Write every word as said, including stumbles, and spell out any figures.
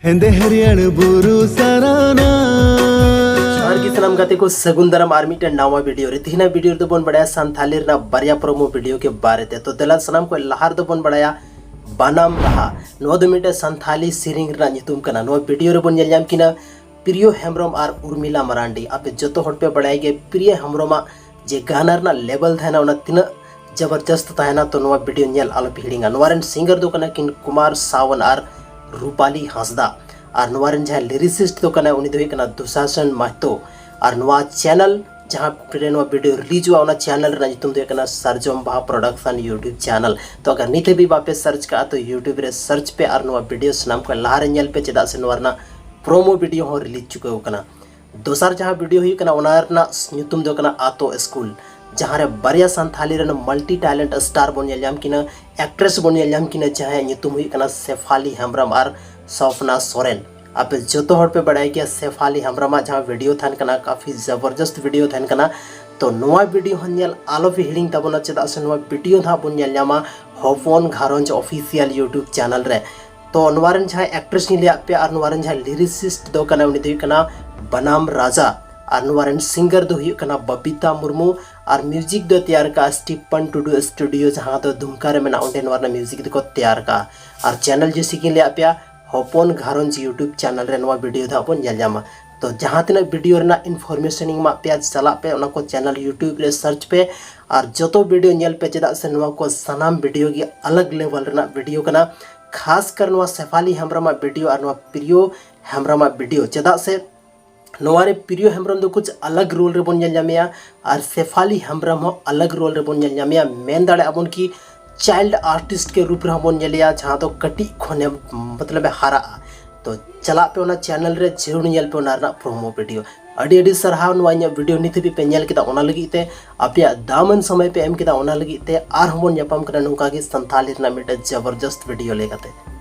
ᱦᱮᱸᱫᱮ ᱦᱟᱹᱨᱭᱟᱹᱲ ᱵᱩᱨᱩ ᱥᱟᱨᱟᱱᱟ᱾ ᱡᱚᱦᱟᱨ ᱜᱮ ᱥᱟᱱᱟᱢ ᱜᱟᱛᱮ ᱠᱚ, ᱥᱟᱹᱜᱩᱱ ᱫᱟᱨᱟᱢ ᱟᱨ ᱢᱤᱫᱴᱮᱱ ᱱᱟᱣᱟ ᱵᱷᱤᱰᱤᱭᱳ ᱨᱮ᱾ ᱛᱮᱦᱮᱧᱟᱜ ᱵᱷᱤᱰᱤᱭᱳ ᱨᱮᱫᱚ ᱵᱚᱱ ᱵᱟᱲᱟᱭᱟ ᱥᱟᱱᱛᱷᱟᱞᱤ ᱨᱮᱱᱟᱜ ᱵᱟᱨᱭᱟ ᱯᱨᱳᱢᱳ ᱵᱷᱤᱰᱤᱭᱳ ᱠᱮ ᱵᱟᱨᱮ ᱛᱮ᱾ ᱛᱚ ᱫᱮᱞᱟ ᱥᱟᱱᱟᱢ ᱠᱷᱚᱱ ᱞᱟᱦᱟ ᱨᱮᱫᱚ ᱵᱚᱱ ᱵᱟᱲᱟᱭᱟ ᱵᱟᱱᱟᱢ ᱨᱟᱦᱟ᱾ ᱱᱚᱣᱟ ᱫᱚ ᱢᱤᱫᱴᱮᱱ ᱥᱟᱱᱛᱷᱟᱞᱤ ᱥᱮᱨᱮᱧ ᱨᱮᱱᱟᱜ ᱧᱩᱛᱩᱢ ᱠᱟᱱᱟ᱾ ᱱᱚᱣᱟ ᱵᱷᱤᱰᱤᱭᱳ ᱨᱮᱵᱚᱱ ᱧᱮᱞ ᱧᱟᱢ ᱠᱤᱱᱟ ᱯᱨᱤᱭᱚ ᱦᱮᱢᱵᱨᱚᱢ ᱟᱨ ᱩᱨᱢᱤᱞᱟ ᱢᱟᱨᱟᱱᱰᱤ᱾ ᱟᱯᱮ ᱡᱚᱛᱚ ᱦᱚᱲ ᱯᱮ ᱵᱟᱲᱟᱭ ᱜᱮᱭᱟ ᱯᱨᱤᱭᱚ ᱦᱮᱢᱵᱨᱚᱢᱟᱜ ᱡᱮ ᱜᱟᱱᱟ ᱨᱮᱱᱟᱜ ᱞᱮᱵᱮᱞ ᱛᱟᱦᱮᱱᱟ ᱚᱱᱟ ᱛᱤᱱᱟᱹᱜ ᱡᱚᱵᱚᱨᱡᱚᱥᱛ ᱛᱟᱦᱮᱱᱟ᱾ ᱛᱚ ᱱᱚᱣᱟ ᱵᱷᱤᱰᱤᱭᱳ ᱧᱮᱞ ᱟᱞᱚᱯᱮ ᱦᱤᱲᱤᱧᱟ᱾ ᱱᱚᱣᱟ ᱨᱮᱱ ᱥᱤᱝᱜᱟᱨ ᱫᱚ ᱠᱟᱱᱟ ᱠᱤᱱ ᱠᱩᱢᱟᱨ ᱥᱟᱣᱚᱱ ᱟᱨ ᱨᱩᱯᱟᱞᱤ ᱦᱟᱸᱥᱫᱟ᱾ ᱟᱨ ᱱᱚᱣᱟ ᱨᱮᱱ ᱡᱟᱦᱟᱸᱭ ᱞᱤᱨᱤᱥᱤᱥᱴ ᱫᱚ ᱠᱟᱱᱟᱭ ᱩᱱᱤ ᱫᱚ ᱦᱩᱭᱩᱜ ᱠᱟᱱᱟ ᱫᱩᱥᱟᱥᱚᱱ ᱢᱟᱦᱛᱚ᱾ ᱟᱨ ᱱᱚᱣᱟ ᱪᱮᱱᱮᱞ ᱡᱟᱦᱟᱸ ᱨᱮ ᱱᱚᱣᱟ ᱵᱷᱤᱰᱤᱭᱳ ᱨᱤᱞᱤᱡᱚᱜᱼᱟ ᱚᱱᱟ ᱪᱮᱱᱮᱞ ᱨᱮᱱᱟᱜ ᱧᱩᱛᱩᱢ ᱫᱚ ᱦᱩᱭᱩᱜ ᱠᱟᱱᱟ ᱥᱟᱨᱡᱚᱢ ᱵᱟᱦᱟ ᱯᱨᱚᱰᱟᱠᱥᱚᱱ ᱭᱩᱴᱩᱵᱽ ᱪᱮᱱᱮᱞ᱾ ᱛᱚ ᱟᱜᱟᱨ ᱱᱤᱛ ᱦᱟᱹᱵᱤᱡ ᱵᱟᱯᱮ ᱥᱟᱨᱪ ᱠᱟᱜᱼᱟ ᱛᱚ ᱭᱩᱴᱩᱵᱽ ᱨᱮ ᱥᱟᱨᱪ ᱯᱮ ᱟᱨ ᱱᱚᱣᱟ ᱵᱷᱤᱰᱤᱭᱳ ᱥᱟᱱᱟᱢ ᱠᱷᱚᱱ ᱞᱟᱦᱟ ᱨᱮ ᱧᱮᱞ ᱯᱮ, ᱪᱮᱫᱟᱜ ᱥᱮ ᱱᱚᱣᱟ ᱨᱮᱱᱟᱜ ᱯᱨᱳᱢᱳ ᱵᱷᱤᱰᱤᱭᱳ ᱦᱚᱸ ᱨᱤᱞᱤᱡᱽ ᱪᱩᱠᱟᱹᱣ ᱟᱠᱟᱱᱟ᱾ ᱫᱚᱥᱟᱨ ᱡᱟᱦᱟᱸ ᱵᱷᱤᱰᱤᱭᱳ ᱦᱩᱭᱩᱜ ᱠᱟᱱᱟ ᱚᱱᱟ ᱨᱮᱱᱟᱜ ᱧᱩᱛᱩᱢ ᱫᱚ ᱠᱟᱱᱟ ᱟᱛᱳ ᱥᱠᱩᱞ, ᱡᱟᱦᱟᱸ ᱨᱮ ᱵᱟᱨᱭᱟ ᱥᱟᱱᱛᱷᱟᱞᱤ ᱨᱮᱱ ᱢᱟᱞᱴᱤ ᱴᱮᱞᱮᱱᱴ ᱥᱴᱟᱨ ᱵᱚᱱ ᱧᱮᱞ ᱧᱟᱢ ᱠᱤᱱᱟ, ᱮᱠᱴᱨᱮᱥ ᱵᱚᱱ ᱧᱮᱞ ᱧᱟᱢ ᱠᱤᱱᱟ, ᱡᱟᱦᱟᱸᱭᱟᱜ ᱧᱩᱛᱩᱢ ᱦᱩᱭᱩᱜ ᱠᱟᱱᱟ ᱥᱮᱯᱷᱟᱞᱤ ᱦᱮᱢᱵᱨᱚᱢ ᱟᱨ ᱥᱚᱯᱱᱟ ᱥᱚᱨᱮᱱ᱾ ᱟᱯᱮ ᱡᱚᱛᱚ ᱦᱚᱲ ᱯᱮ ᱵᱟᱲᱟᱭ ᱜᱮᱭᱟ ᱥᱮᱯᱷᱟᱞᱤ ᱦᱮᱢᱵᱨᱚᱢᱟᱜ ᱡᱟᱦᱟᱸ ᱵᱷᱤᱰᱤᱭᱳ ᱛᱟᱦᱮᱱ ᱠᱟᱱᱟ ᱠᱟᱯᱷᱤ ᱡᱚᱵᱚᱨᱡᱚᱥᱛ ᱵᱷᱤᱰᱤᱭᱳ ᱛᱟᱦᱮᱱ ᱠᱟᱱᱟ᱾ ᱛᱚ ᱱᱚᱣᱟ ᱵᱷᱤᱰᱤᱭᱳ ᱦᱚᱸ ᱧᱮᱞ ᱟᱞᱚ ᱯᱮ ᱦᱤᱲᱤᱧ ᱛᱟᱵᱚᱱᱟ, ᱪᱮᱫᱟᱜ ᱥᱮ ᱱᱚᱣᱟ ᱵᱷᱤᱰᱤᱭᱳ ᱫᱚ ᱦᱟᱸᱜ ᱵᱚᱱ ᱧᱮᱞ ᱧᱟᱢᱟ ᱦᱚᱯᱚᱱ ᱜᱷᱟᱨᱚᱸᱡᱽ ᱚᱯᱷᱤᱥᱤᱭᱟᱞ ᱭᱩᱴᱩᱵᱽ ᱪᱮᱱᱮᱞ ᱨᱮ᱾ ᱛᱚ ᱱᱚᱣᱟ ᱨᱮᱱ ᱡᱟᱦᱟᱸᱭ ᱮᱠᱴᱨᱮᱥ ᱤᱧ ᱞᱟᱹᱭᱟᱫ ᱯᱮᱭᱟ ᱟᱨ ᱱᱚᱣᱟ ᱨᱮᱱ ᱡᱟᱦᱟᱸᱭ ᱞᱤᱨᱤᱥᱤᱥᱴ ᱫᱚ ᱠᱟᱱᱟ ᱩᱱᱤ ᱫᱚ ᱦᱩᱭᱩᱜ ᱠᱟᱱᱟ ᱵᱟᱱᱟᱢ ᱨᱟᱡᱟ᱾ ᱟᱨ ᱱᱚᱣᱟ ᱨᱮᱱ ᱥᱤᱝᱜᱟᱨ ᱫᱚ ᱦᱩᱭᱩᱜ ᱠᱟᱱᱟ ᱵᱟᱵᱤᱛᱟ ᱢᱩᱨᱢᱩ᱾ ᱟᱨ ᱢᱤᱣᱡᱤᱠ ᱫᱚ ᱛᱮᱭᱟᱨ ᱠᱟᱜᱼᱟ ᱥᱴᱤᱯᱟᱱ ᱴᱩᱰᱩ ᱥᱴᱩᱰᱤᱭᱳ, ᱡᱟᱦᱟᱸ ᱫᱚ ᱫᱩᱢᱠᱟ ᱨᱮ ᱢᱮᱱᱟᱜᱼᱟ, ᱚᱸᱰᱮ ᱱᱚᱣᱟ ᱨᱮᱱᱟᱜ ᱢᱤᱣᱡᱤᱠ ᱫᱚᱠᱚ ᱛᱮᱭᱟᱨ ᱠᱟᱜᱼᱟ᱾ ᱟᱨ ᱪᱮᱱᱮᱞ ᱡᱮᱭᱥᱮ ᱠᱤᱧ ᱞᱟᱹᱭᱟᱫ ᱯᱮᱭᱟ ᱦᱚᱯᱚᱱ ᱜᱷᱟᱨᱚᱸᱡᱽ ᱭᱩᱴᱩᱵᱽ ᱪᱮᱱᱮᱞ ᱨᱮ ᱱᱚᱣᱟ ᱵᱷᱤᱰᱤᱭᱳ ᱫᱚ ᱦᱟᱸᱜ ᱵᱚᱱ ᱧᱮᱞ ᱧᱟᱢᱟ᱾ ᱛᱚ ᱡᱟᱦᱟᱸ ᱛᱤᱱᱟᱹᱜ ᱵᱷᱤᱰᱤᱭᱳ ᱨᱮᱱᱟᱜ ᱤᱱᱯᱷᱚᱨᱢᱮᱥᱚᱱ ᱤᱧ ᱮᱢᱟᱫ ᱯᱮᱭᱟ, ᱪᱟᱞᱟᱜ ᱯᱮ ᱚᱱᱟ ᱠᱚ ᱪᱮᱱᱮᱞ ᱭᱩᱴᱩᱵᱽ ᱨᱮ ᱥᱟᱨᱪ ᱯᱮ ᱟᱨ ᱡᱚᱛᱚ ᱵᱷᱤᱰᱤᱭᱳ ᱧᱮᱞ ᱯᱮ, ᱪᱮᱫᱟᱜ ᱥᱮ ᱱᱚᱣᱟ ᱠᱚ ᱥᱟᱱᱟᱢ ᱵᱷᱤᱰᱤᱭᱳ ᱜᱮ ᱟᱞᱟᱜᱽ ᱞᱮᱵᱮᱞ ᱨᱮᱱᱟᱜ ᱵᱷᱤᱰᱤᱭᱳ ᱠᱟᱱᱟ᱾ ᱠᱷᱟᱥ ᱠᱟᱨ ᱱᱚᱣᱟ ᱥᱮᱯᱷᱟᱞᱤ ᱦᱮᱢᱵᱨᱚᱢᱟᱜ ᱵᱷᱤᱰᱤᱭᱳ ᱟᱨ ᱱᱚᱣᱟ ᱯᱨᱤᱭᱚ ᱦᱮᱢᱵᱨᱚᱢᱟᱜ ᱵᱷᱤᱰᱤᱭᱳ, ᱪᱮᱫᱟᱜ ᱥᱮ ᱱᱚᱣᱟ ᱨᱮ ᱯᱨᱤᱭᱚ ᱦᱮᱢᱵᱨᱚᱢ ᱫᱚ ᱠᱩᱪ ᱟᱞᱟᱜᱽ ᱨᱳᱞ ᱨᱮᱵᱚᱱ ᱧᱮᱞ ᱧᱟᱢᱮᱭᱟ ᱟᱨ ᱥᱮᱯᱷᱟᱞᱤ ᱦᱮᱢᱵᱨᱚᱢ ᱦᱚᱸ ᱟᱞᱟᱜᱽ ᱨᱳᱞ ᱨᱮᱵᱚᱱ ᱧᱮᱞ ᱧᱟᱢᱮᱭᱟ᱾ ᱢᱮᱱ ᱫᱟᱲᱮᱭᱟᱜᱼᱟ ᱵᱚᱱ ᱠᱤ ᱪᱟᱭᱤᱞᱰ ᱟᱨᱴᱤᱥᱴ ᱠᱮ ᱨᱩᱯ ᱨᱮᱦᱚᱸ ᱵᱚᱱ ᱧᱮᱞᱮᱭᱟ, ᱡᱟᱦᱟᱸ ᱫᱚ ᱠᱟᱹᱴᱤᱡ ᱠᱷᱚᱱᱮ ᱢᱚᱛᱞᱚᱵ ᱮ ᱦᱟᱨᱟᱜᱼᱟ᱾ ᱛᱚ ᱪᱟᱞᱟᱜ ᱯᱮ ᱚᱱᱟ ᱪᱮᱱᱮᱞ ᱨᱮ, ᱡᱟᱹᱨᱩᱲ ᱧᱮᱞ ᱯᱮ ᱚᱱᱟ ᱨᱮᱱᱟᱜ ᱯᱨᱳᱢᱳ ᱵᱷᱤᱰᱤᱭᱳ᱾ ᱟᱹᱰᱤ ᱟᱹᱰᱤ ᱥᱟᱨᱦᱟᱣ ᱱᱚᱣᱟ ᱤᱧᱟᱹᱜ ᱵᱷᱤᱰᱤᱭᱳ ᱱᱤᱛ ᱦᱟᱹᱵᱤᱡ ᱯᱮ ᱧᱮᱞ ᱠᱮᱫᱟ ᱚᱱᱟ ᱞᱟᱹᱜᱤᱫ ᱛᱮ, ᱟᱯᱮᱭᱟᱜ ᱫᱟᱢᱟᱱ ᱥᱚᱢᱚᱭ ᱯᱮ ᱮᱢ ᱠᱮᱫᱟ ᱚᱱᱟ ᱞᱟᱹᱜᱤᱫ ᱛᱮ᱾ ᱟᱨᱦᱚᱸ ᱵᱚᱱ ᱧᱟᱯᱟᱢ ᱠᱟᱱᱟ ᱱᱚᱝᱠᱟ ᱜᱮ ᱥᱟᱱᱛᱷᱟᱞᱤ ᱨᱮᱱᱟᱜ ᱢᱤᱫᱴᱮᱱ ᱡᱚᱵᱚᱨᱡᱚᱥᱛ ᱵᱷᱤᱰᱤᱭᱳ ᱞᱟᱹᱭ ᱠᱟᱛᱮ᱾